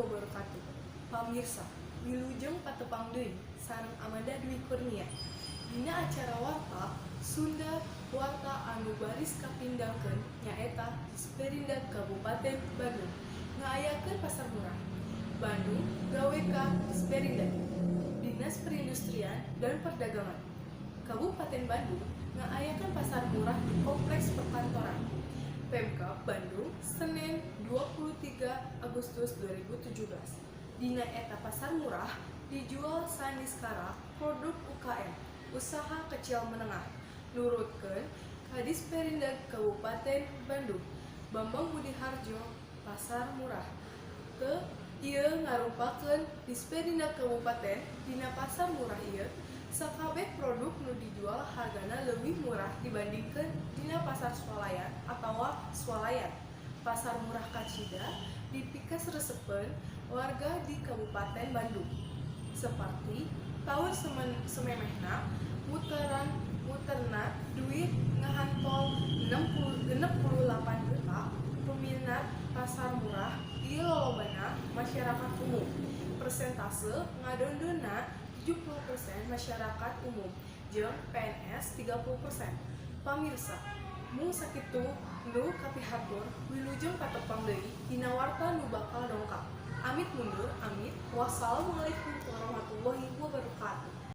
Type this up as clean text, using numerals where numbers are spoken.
Wabarakatuh. Pamirsa, wilujeng patepang deui sareng Amanda Dwi Kurnia. Dina acara Warta Sunda, warta anu baris kapindangkeun nyaeta Disperindag Kabupaten Bandung ngaayakeun pasar murah. Bandung gawe ka Disperindag. Dinas Perindustrian dan Perdagangan Kabupaten Bandung ngaayakeun pasar murah di Kompleks Perkantoran Pemkab Bandung, Senin 23 Agustus 2017. Dina eta pasar murah dijual saniscara produk UKM, usaha kecil menengah. Nurutkeun Kadisperindag Kabupaten Bandung, Bambang Budiharjo, pasar murah teu ieu ngarupakeun Disperindag Kabupaten. Dina pasar murah ieu sakabeh produk nu dijual hargana leuwih murah dibandingkeun dina pasar swalayan atawa swalayan. Pasar murah kacida dipikaresepeun warga di Kabupaten Bandung. Saperti taun samemehna muteran muterna duit ngahantol 60 68 juta. Peminat pasar murah ieu lolobana masyarakat umum, persentase ngadondonna 70% masyarakat umum jeung PNS 30%. Pamirsa, mung sakitu nu kapihatur. Wilujeng patepang deui dina warta nu bakal dongkap. Amit mundur, amit. Wassalamualaikum warahmatullahi wabarakatuh.